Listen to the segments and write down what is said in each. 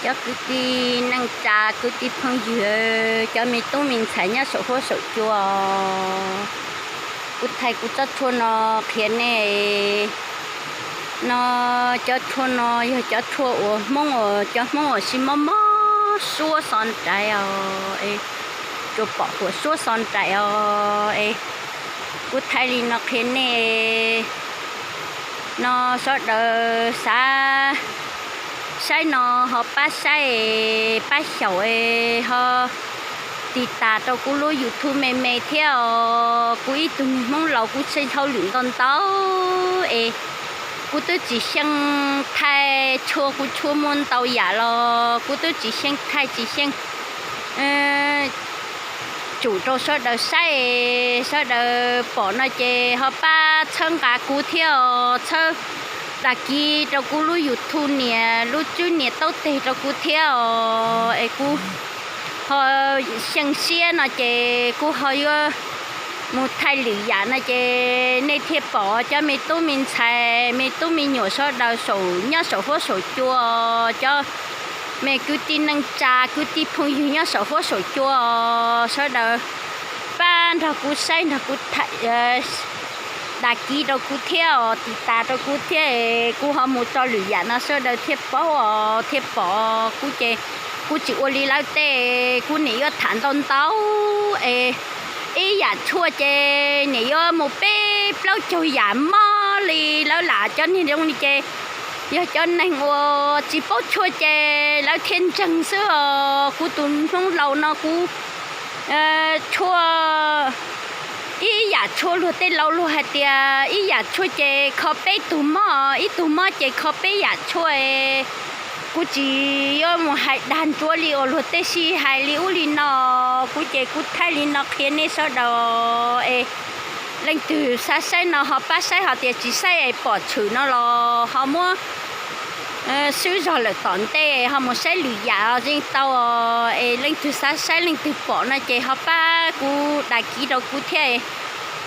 Cov kwv tij neej tsa, kwv tij phooj ywg, cov me tub me ntxhais nyob saum huab saum cua, kuv thaij kuv tsob tshuaj no qhia nej no. Cov tshuaj no yog cov tshuaj uas Hmoob, cov Hmoob uas sib mob mob suab xo nraim os, es tsuas pom huam suab xo nraim os. Es kuv thaij li no qhia nej no, sawv daws xav saib no ho pab saib, pab xyaum, ho tiv tas rau kuv lub YouTube me me thiab os. Kuv ib tug niag Hmoob laus kuv txheej hauj lwm ntau ntau es kuv twb tsis xyeej thaij tshuaj, kuv tshuaj muaj ntau yam los kuv twb tsis xyeej thaij tsis xyeej tsum rau sawv daws saib. Sawv daws pom no ces ho pab txhawb nqa kuv thiab os, txhawb dag kis rau kuv lub YouTube niam, lub tswb niam taub teg rau kuv thiab os. Es kuv ho xyeej siab no ces kuv ho yuav mus thaij lwm yam no ces nej thiaj pom. Cov me tub me ntxhais, me tub me nyuam sawv daws saum, nyob saum huab saum cua, cov me kwv tij neej tsa, kwv tij phooj ywg nyob saum huab saum cua, sawv daws pab nrog kuv saib, nrog kuv dag kis rau kuv thiab os, tiv tas rau kuv thiab, kuv ho mus tso lwm yam no sawv daws thiaj paub os, thiaj pom. Kuv ces kuv tsis ua li lawv tej, kuv nim yuav tham ntau ntau es ib yam tshuaj ces nim yuav mus peb plaub caug yam mob li lawv lam. Cov niag zoo li ces yog cov neeg uas tsis paub tshuaj ces lawv thiaj ntseeg xwb os. Kuv tus Hmoob laus no kuv tshuaj ib yam tshuaj, luag tej laus luag hais tias ib yam tshuaj ces kho peb tug mob, ib tug mob ces kho peb yam tshuaj. Kuv tsis yuav mus hais dag ntsuav li uas luag tej sij hais li ub li no. Kuv ces kuv thaij li no qhia nej sawv daws es leej twg xav saib no ho pab saib, ho tias tsis saib es pom tshwm no los ho muab swb zog lawm tom ntej ho mus saib lwm yam yeej tau. Es leej twg xav saib leej twg pom no ces ho pab kuv dag kis rau kuv thiab.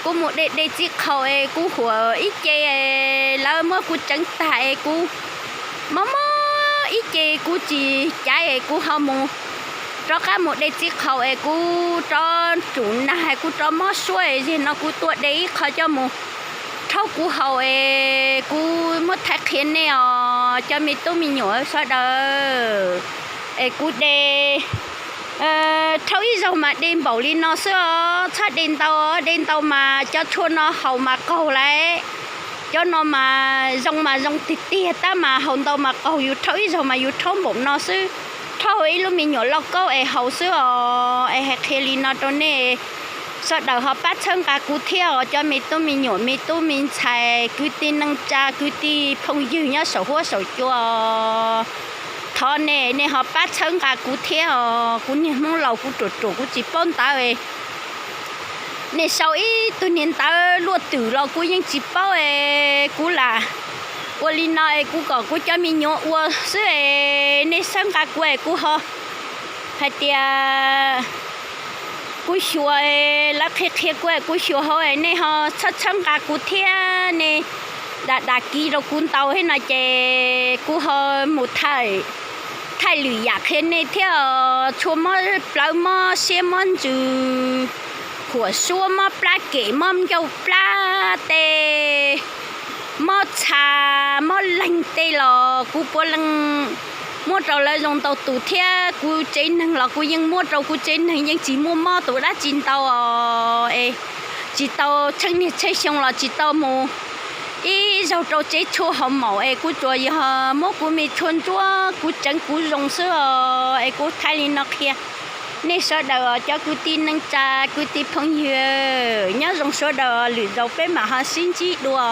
Kuv mus de de txiv qhaus es kuv huam ib ce, lawv muab kuv tseev tag es kuv mob mob ib ce kuv tsis cav es kuv ho mus rov qab mus de txiv qhaus es kuv rov tsum nag es kuv rov mob suab es zeg no kuv tuaj de ib qho coj mus rhaub kuv haus es kuv muab thaij qhia nej os cov me tub me nyuam sawv daws. Es kuv de rhaub ib zaug mas de npaum li no xwb os, txhob de ntau, de ntau mas cov tshuaj no haus mas qaug lawm. Cov no mas zoo mas zoo tiag tiag tab mas haus ntau mas qaug, yus rhaub ib zaug mas yus rhaub npaum no xwb, rhaub ib lub me nyuam lauj kaub es haus xwb os. Es hais qhia li no rau nej sawv daws ho pab txhawb nqa kuv thiab os cov me tub me nyuam me tub me ntxhais kwv tij neej tsa kwv tij phooj ywg nyob saum huab saum cua. Thov nej, nej ho pab txhawb nqa kuv thiab os. Kuv niag Hmoob laus kuv ruam ruam kuv tsis paub ntawv. Nej sau ib tug niag ntawv luaj twm los kuv yeej tsis paub es kuv lam ua li no es kuv kom kuv cov me nyuam ua xwb es nej txhawb nqa kuv es kuv ho hais tias kuv xyuas, lawv qhia qhia kuv es kuv xyuas hauv es nej ho txhawb txhawb nqa kuv thiab nej dag dag kis rau kuv ntau thiab no ces kuv ho mus thaij lwm yam qhia nej thiab. Tshuaj mob plawv mob siab mob ntsws, huam suab mob plab kem mob ncauj plab tej, mob txha mob leeg tej los kuv puav leej muab rau lawv zoo ntau tus thiab. Kuv tsev neeg los kuv yeej muab rau kuv tsev neeg, yeej tsis muaj mob tus dab tsi ntau os. Es tsis tau tsheej niaj tsheej xyoo los tsis tau mus ib zaug rau tsev tshuaj haus maum es kuv tsuas yog muab kuv me tshuaj ntsuab kuv tseev kuv zoo xwb os. Es kuv thaij li no qhia nej sawv daws os cov kwv tij neej tsa kwv tij phooj ywg, nyob zoo sawv daws, lwm zaus peb mam ho sib ntsib dua.